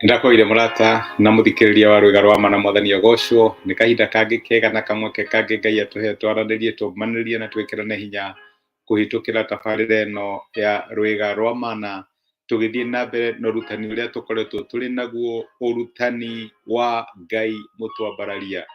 Ndakwĩire mũrata na mũthikĩrĩria wa rwĩga rwa ma na mwathani agocwo nĩ kahinda kangĩ kega na kamweke kangĩ Ngai atũhe twaranĩrie tũmanĩrie na twĩkĩrane hinya kũhĩtũkĩra tabarĩra ĩno ya rwĩga rwa mana tũgĩthiĩ na mbere na ũrutani ũrĩa tũkoretwo tũrĩ naguo, ũrutani wa Ngai mũtwambararia,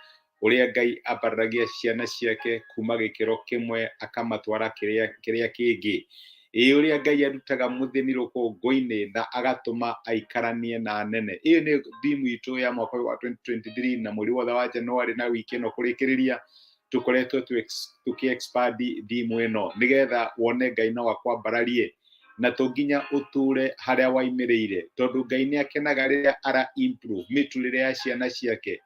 ũrĩa Ngai ambararagia ciana ciake kuma gĩkĩro kĩmwe akamatwara kĩrĩa kĩngĩ. Ĩ ũrĩa Ngai arutaga mũthĩni rũkũngũ-inĩ na agatũma aikaranie na anene. Ĩyo nĩ theme itũ ya mwaka ũyũ wa 2023 na mweri wothe wa January na wiki ĩno kũrĩkĩrĩria tũkoretwo tũkĩ expand theme ĩno nĩgetha wone Ngai no akwambararie na to nginya ũtũre harĩa waimĩrĩire, tondũ Ngai nĩ akenaga rĩrĩa ara improve mĩtũrĩre ya ciana ciake,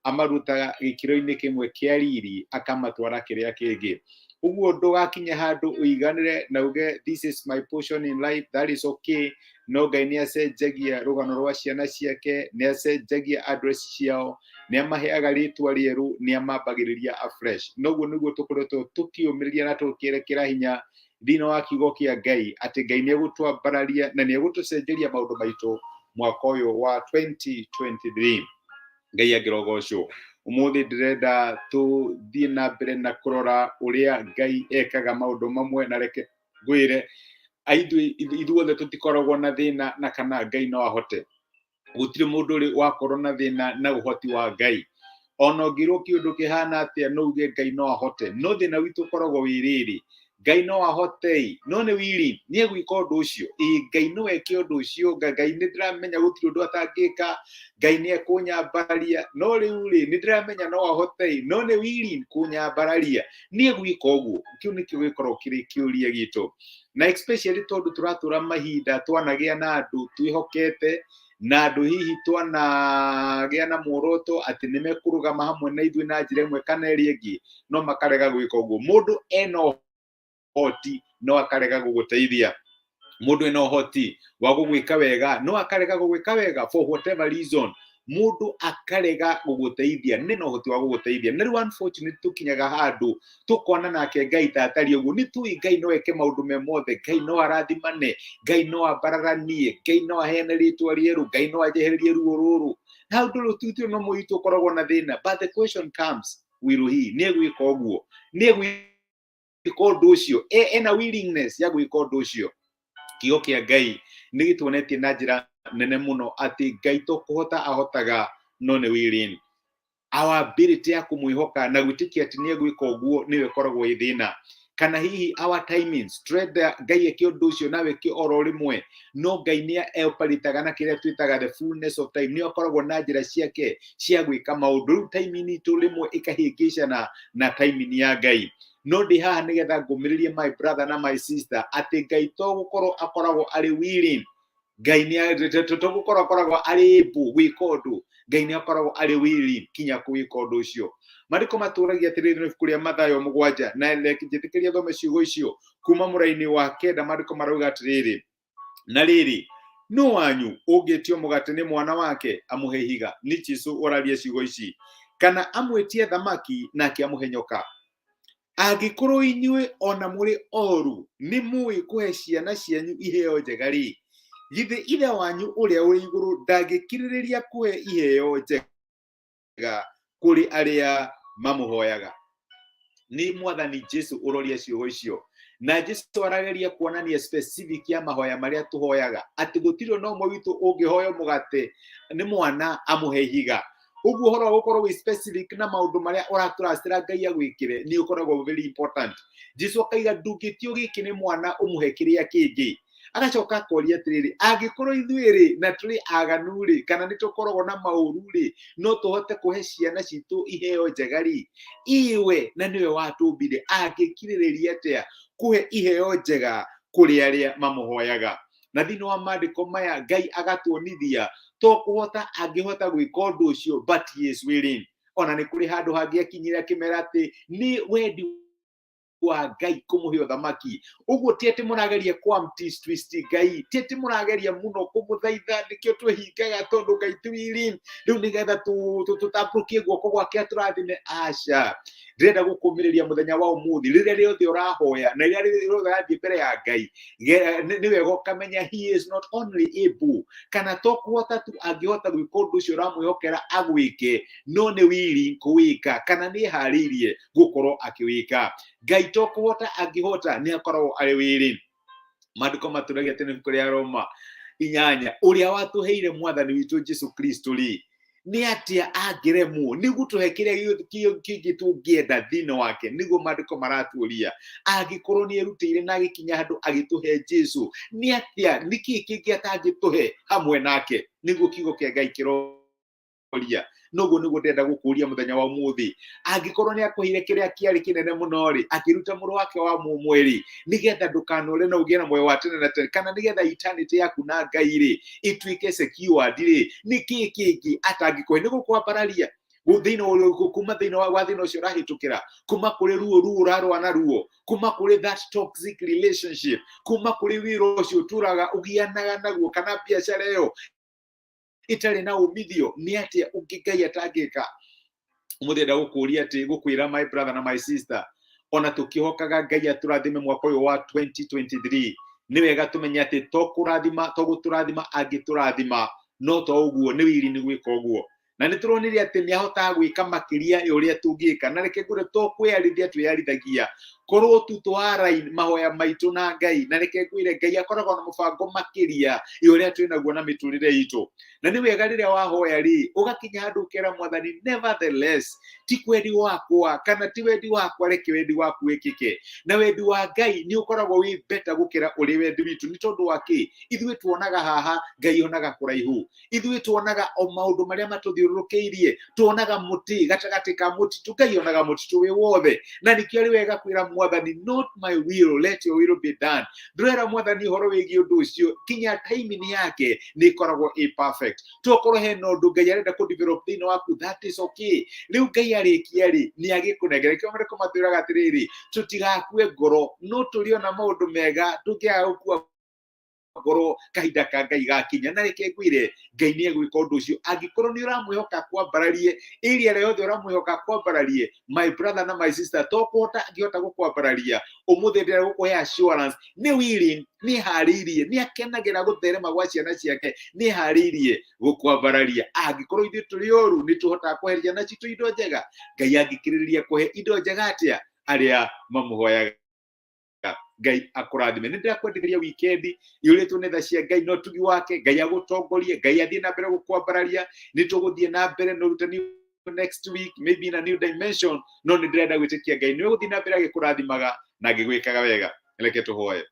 amarutaga gĩkĩro-inĩ kĩmwe kĩa riri akamatwara kĩrĩa kĩngĩ. Ũguo ndũgakinye handũ ũiganĩre na uge this is my portion in life, that is okay. No Ngai nĩ acenjagia rũgano rwa ciana ciake, nĩ acenjagia address ciao, nĩ amaheaga rĩtwa rĩerũ, nĩ amambagĩrĩria afresh. Noguo nĩguo tũkoretwo tũkĩũmĩrĩria na tũkĩrekera hinya thĩinĩ wa kiugo kĩa Ngai atĩ Ngai nĩ egũtwambararia na nĩ egũtũcenjeria maũndũ maitũ mwaka ũyũ wa 2023. Ngai angĩrogocwo. Ũmũthĩ ndĩrenda tũthiĩ na mbere na kũrora ũrĩa Ngai ekaga maũndũ mamwe, na reke ngwĩre ithuothe tũtikoragwo na thĩna na kana Ngai no ahote. Gũtirĩ mũndũ ũrĩ wakorwo na thĩna na ũhoti wa Ngai. Ona ũngĩrwo kĩũndũ kĩhana atĩa no uge Ngai no ahote. No thĩna witũ ũkoragwo wĩ rĩrĩ, Ngai no ahote ĩ, no nĩ willing, nĩ egwĩka ũndũ ũcio. Ĩ Ngai no eke ũndũ ũcio, Ngai nĩ ndĩramenya gũtirĩ ũndũ atangĩka, Ngai nĩ ekũnyambararia, no rĩu rĩ, nĩ ndĩramenya no ahote ĩ, no nĩ willing kũnyambararia, nĩ egwĩka ũguo. Kĩu nĩkĩo gĩkoragwo kĩrĩ kĩũria gitũ. Na especially tondũ tũratũra mahinda twanagĩa na andũ twĩhokete, na andũ hihi twanagĩa na muoroto atĩ nĩ mekũrũgama hamwe na ithuĩ na njĩra ĩmwe kana ĩrĩa ĩngĩ, no makarega gwĩka ũguo. Mũndũ ena ũhoti no akarega gũgũteithia, mũndũ ena ũhoti wa gũgwĩka wega no akarega gũgwĩka wega for whatever reason, mũndũ akarega gũgũteithia nĩ na ũhoti wa gũgũteithia. Na rĩu unfortunately tũkinyaga handũ tũkona nake Ngai ta atariĩ ũguo. Nĩ tũĩ Ngai no eke maũndũ me mothe, Ngai no arathimane, Ngai no ambararanie, Ngai no aheane rĩtwa rĩerũ, Ngai no anjehererie ruo rũrũ. Na ũndũ ũyũ tũtirĩ no mũitũ ũkoragwo na thĩna. But the question comes, will he? Nĩ egwĩka ũguo? Nĩ egwĩka ũndũ ũcio? Ena willingness ya gwĩka ũndũ ũcio? Kiugo kĩa Ngai nĩ gĩtuonetie na njĩra nene mũno atĩ Ngai to kũhota ahotaga, no nĩ willing. Our ability ya kũmwĩhoka na gwĩtĩkia atĩ nĩ egwĩka ũguo nĩyo ĩkoragwo ĩ thĩna. Kana hihi our timings, turenda Ngai eke ũndũ ũcio nawe eke oro rĩmwe, no Ngai nĩ operataga na kĩrĩa twĩtaga the fullness of time. Nĩ akoragwo na njĩra ciake cia gwĩka maũndũ. Rĩu timing itũ rĩmwe ĩkahĩngĩcana na timing ya Ngai. No ndĩ haha nĩgetha ngũmĩrĩrie my brother na my sister atĩ Ngai to gũkorwo akoragwo arĩ willing, Ngai nĩ to gũkorwo akoragwo arĩ able gwĩka ũndũ, Ngai nĩ akoragwo arĩ willing kinya gwĩka ũndũ ũcio. Maandĩko matũragia atĩrĩrĩ na ibuku rĩa Mathayo 7, na reke njĩtĩkĩrie thome ciugo icio kuma mũraini wa 9. Maandĩko marauga atĩrĩrĩ, na rĩrĩ, nũ wanyu ũngĩtio mũgate nĩ mwana wake amũhe ihiga? Nĩ Jesu ũraria ciugo ici. Kana amwĩtie thamaki nake amũhe nyoka? Angĩkorwo inyuĩ ona mũrĩ oru nĩ mũĩ kũhe ciana cianyu iheo njega rĩ, githĩ Ithe wanyu ũrĩa ũrĩ igũrũ ndangĩkirĩrĩria kũhe iheo njega kũrĩ arĩa mamũhoyaga? Nĩ Mwathani Jesu ũroria ciugo icio. Na Jesu arageria kuonania specific ya mahoya marĩa tũhoyaga, atĩ gũtirĩ ona ũmwe witũ ũngĩhoya mũgate nĩ mwana amũhe ihiga. Ũguo ũhoro wa gũkorwo wĩ specific na maũndũ marĩa ũratũracĩra Ngai agwĩkĩre nĩ ũkoragwo very important. Jesu akaiga ndũngĩtio gĩkĩ nĩ mwana ũmũhe kĩrĩa kĩngĩ. Agacoka akoria atĩrĩrĩ, angĩkorwo ithuĩ rĩ na tũrĩ aganu rĩ, kana nĩ tũkoragwo na maũru rĩ, no tũhote kũhe ciana citũ iheo njega rĩ, iwe na nĩwe watũmbire angĩkirĩrĩria atĩa kũhe iheo njega kũrĩ arĩa mamũhoyaga? Na thĩinĩ wa maandĩko maya Ngai agatuonithia to kũhota angĩhota gwĩka ũndũ ũcio, but he is willing. Ona nĩ kũrĩ handũ hangĩ akinyire akĩmera atĩ nĩ wendi wa Ngai kũmũhe ũthamaki. Ũguo ti atĩ mũrageria twist Ngai, ti atĩ mũrageria mũno kũmũthaitha, nĩkĩo twĩhingaga tondũ Ngai ti willing rĩu nĩgetha tũtambũrũkie guoko gwake atũrathime. Aca, Ndĩrenda gũkũmĩrĩria mũthenya wa ũmũthĩ, rĩrĩa rĩothe ũrahoya na rĩrĩa rĩothe ũrathiĩ mbere ya Ngai, nĩ wega ũkamenya he is not only able, kana to kũhota tu angĩhota gwĩka ũndũ ũcio ũramwĩhokera agwĩke, no nĩ willing kũwĩka, kana nĩ eharĩirie gũkorwo akĩwĩka. Ngai to kũhota angĩhota, nĩ akoragwo arĩ willing. Maandĩko matũragia atĩ nĩ ibuku rĩa Roma 8, ũrĩa watũheire mwathani witũ Jesu Kristo rĩ, nĩ atĩa angĩremwo nĩ gũtũhe kĩrĩa gĩothe kĩngĩ tũngĩenda thĩinĩ wake? Nĩguo maandĩko maratuũria. Angĩkorwo nĩ erutĩire na agĩkinya handũ agĩtũhe Jesu, nĩ atĩa, nĩ kĩĩ kĩngĩ atangĩtũhe hamwe nake? Nĩguo kiugo kĩa Ngai kĩroria. Noguo nĩguo ndĩrenda gũkũria mũthenya wa ũmũthĩ. Angĩkorwo nĩ akũheire kĩrĩa kĩarĩ kĩnene mũno rĩ, akĩruta mũrũ wake wa mũmwe rĩ, nĩgetha ndũkanore na ũgĩe na muoyo wa tene na tene, kana nĩgetha eternity yaku na Ngai rĩ ĩtuĩke secured rĩ, nĩ kĩĩ kĩngĩ atangĩkũhe? Nĩ gũkwambararia thĩinĩ kuma thĩinĩ wa thĩna ũcio ũrahĩtũkĩra, kuma kũrĩ ruo ruo ũrarũa na ruo, kuma kũrĩ that toxic relationship, kuma kũrĩ wĩra ũcio ũtũraga ũgianaga naguo, kana biacara ĩyo ĩtarĩ na umithio. Nĩ atĩa ũngĩ Ngai atangĩka? Ũmũthĩ enda gũkũria atĩ, gũkwĩra, my brother na my sister, ona tũkĩhokaga Ngai atũrathime mwaka ũyũ wa 2023, nĩ wega tũmenye atĩ to kũrathima, to gũtũrathima angĩtũrathima, no to ũguo, nĩ wiri nĩ gwĩka ũguo. Na nĩ tũronire atĩ nĩ ahotaga gwĩka makĩria ya ũrĩa tũngĩka. Na reke ngwĩre, to kwĩyarithia twĩyarithagia, korwo tu twarain mahoya maitũ na Ngai. Na reke ngwĩre, Ngai akoragwo na mũbango makĩria ya ũrĩa twĩnaguo na mĩtũrĩre itũ. Na nĩ wega rĩrĩa wahoya rĩ, ũgakinya handũ ũkera mwathani, nevertheless, ti wendi wakwa, kana ti wendi wakwa, reke wendi waku wĩkĩke. Na wendi wa Ngai nĩ ũkoragwo wĩ better gũkĩra ũrĩ wendi witũ. Nĩ tondũ wa kĩ? Ithuĩ tuonaga haha, Ngai onaga kũraihu. Ithuĩ tuonaga o maũndũ marĩa matũthiũrũrũkĩirie, tuonaga mũtĩ gatagatĩ ka mũtitũ, Ngai onaga mũtitũ wĩ wothe. Na nĩkĩo arĩ wega kwĩra mwathani, not my will, let your will be done. Ndũrera mwathani ũhoro wĩgiĩ ũndũ ũcio, kinya timing yake nĩ ĩkoragwo ĩ perfect. Tokorwo hena ũndũ Ngai arenda kũ develop thĩinĩ waku, that is okay. Rĩu Ngai arĩkia rĩ, nĩ agĩkũnengera. Kĩo marĩko matwĩraga atĩrĩrĩ, tũtigakue ngoro, no tũrĩona maũndũ mega tũngĩaga gũkua ngoro kahinda ka Ngai gakinya. Na reke ngwĩre, Ngai nĩ egwĩka ũndũ ũcio angĩkorwo nĩ ũramwĩhoka kwambararie area ĩrĩa yothe ũramwĩhoka kwambararie. My brother na my sister, to kũhota angĩhota gũkwambararia. Ũmũthĩ ndĩrenda gũkũhe assurance, nĩ willing, nĩ harĩirie, nĩ akenagĩra gũtherema gwa ciana ciake, nĩ harĩirie gũkwambararia. Angĩkorwo ithuĩ tũrĩ oru nĩ tũhotaga kũhe ciana citũ indo njega, Ngai angĩkĩrĩrĩria kũhe indo njega atĩa arĩa mamũhoyaga? Ngai akũrathime. Nĩ ndĩrakwendithĩria wikendi iyũrĩtwo nĩ tha cia Ngai na ũtugi wake. Ngai agũtongorie, Ngai athiĩ na mbere gũkwambararia. Nĩ tũgũthiĩ na mbere na ũrutani next week, maybe in a new dimension, no nĩ ndĩrenda gwĩtĩkia Ngai nĩ ũgũthiĩ na mbere agĩkũrathimaga na agĩgwĩkaga wega. Reke tũhoe.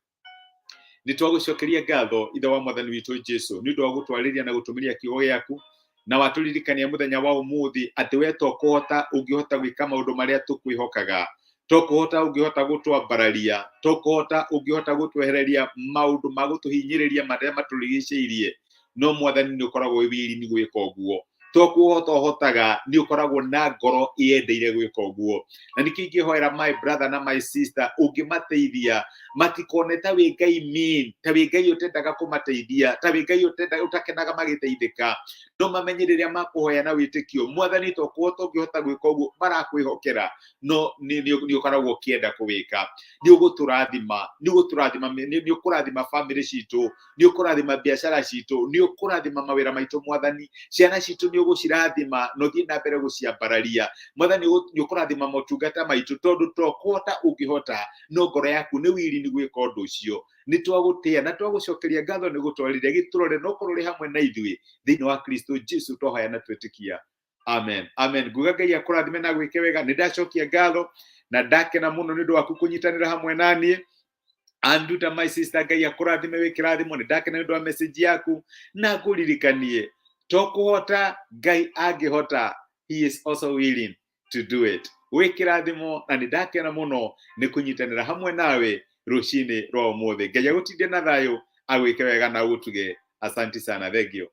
Nĩ twagũcokeria ngatho, Ithe wa mwathani witũ Jesu, nĩ ũndũ wa gũtwarĩria na gũtũmĩria kiugo gĩaku, na watũririkania mũthenya wa ũmũthĩ atĩ we to kũhota ũngĩhota gwĩka maũndũ marĩa tũkwĩhokaga, to kũhota ũngĩhota gũtwambararia, to kũhota ũngĩhota gũtwehereria maũndũ ma gũtũhinyĩrĩria marĩa matũrigicĩirie, no mwathani nĩ ũkoragwo wĩ willing gwĩka ũguo. To kũhota ũhotaga, nĩ ũkoragwo na ngoro ĩyendeire gwĩka ũguo. Na nĩkĩo ingĩhoera my brother na my sister, ũngĩmateithia matikone ta wĩ Ngai mean, ta wĩ Ngai ũtendaga kũmateithia, ta wĩ Ngai ũtakenaga magĩteithĩka, no mamenye rĩrĩa makũhoya na wĩtĩkio, mwathani to kũhota ũngĩhota gwĩka ũguo marakwĩhokera, no nĩ ũkoragwo ũkĩenda kũwĩka. Nĩ ũgũtũrathima, nĩ ũgũtũrathima, nĩ ũkũrathima famĩlĩ citũ, nĩ ũkũrathima biacara citũ, nĩ ũkũrathima mawĩra maitũ. Mwathani, ciana citũ nĩ ũgũcirathima na ũthiĩ na mbere gũciambararia. Mwathani, nĩ ũkũrathima motungata maitũ, tondũ to kũhota ũngĩhota, no ngoro yaku nĩ wiri nĩ gwĩka ũndũ ũcio. Nĩ twagũtĩa na twagũcokeria ngatho nĩ gũtwarĩria gĩtũrore no korwo ũrĩ hamwe na ithuĩ thĩinĩ wa Kristo Jesu. Twahoya na twĩtĩkia, amen, amen. Nguga Ngai akũrathime na gwĩke wega. Nĩ ndacokia ngatho na ndakena mũno nĩ ũndũ waku kũnyitanĩra hamwe na niĩ. Anduta, my sister, Ngai akũrathime wĩ kĩrathimo. Nĩ ndakena nĩ ũndũ wa message yaku, na ngũririkanie, to kũhota Ngai angĩhota, he is also willing to do it. Wĩ kĩrathimo, na nĩ ndakena mũno nĩ kũnyitanĩra hamwe nawe rũcinĩ rwa ũmũthĩ. Ngai agũtindie na thayũ, agwĩke wega na agũtuge. Asante sana, thank you.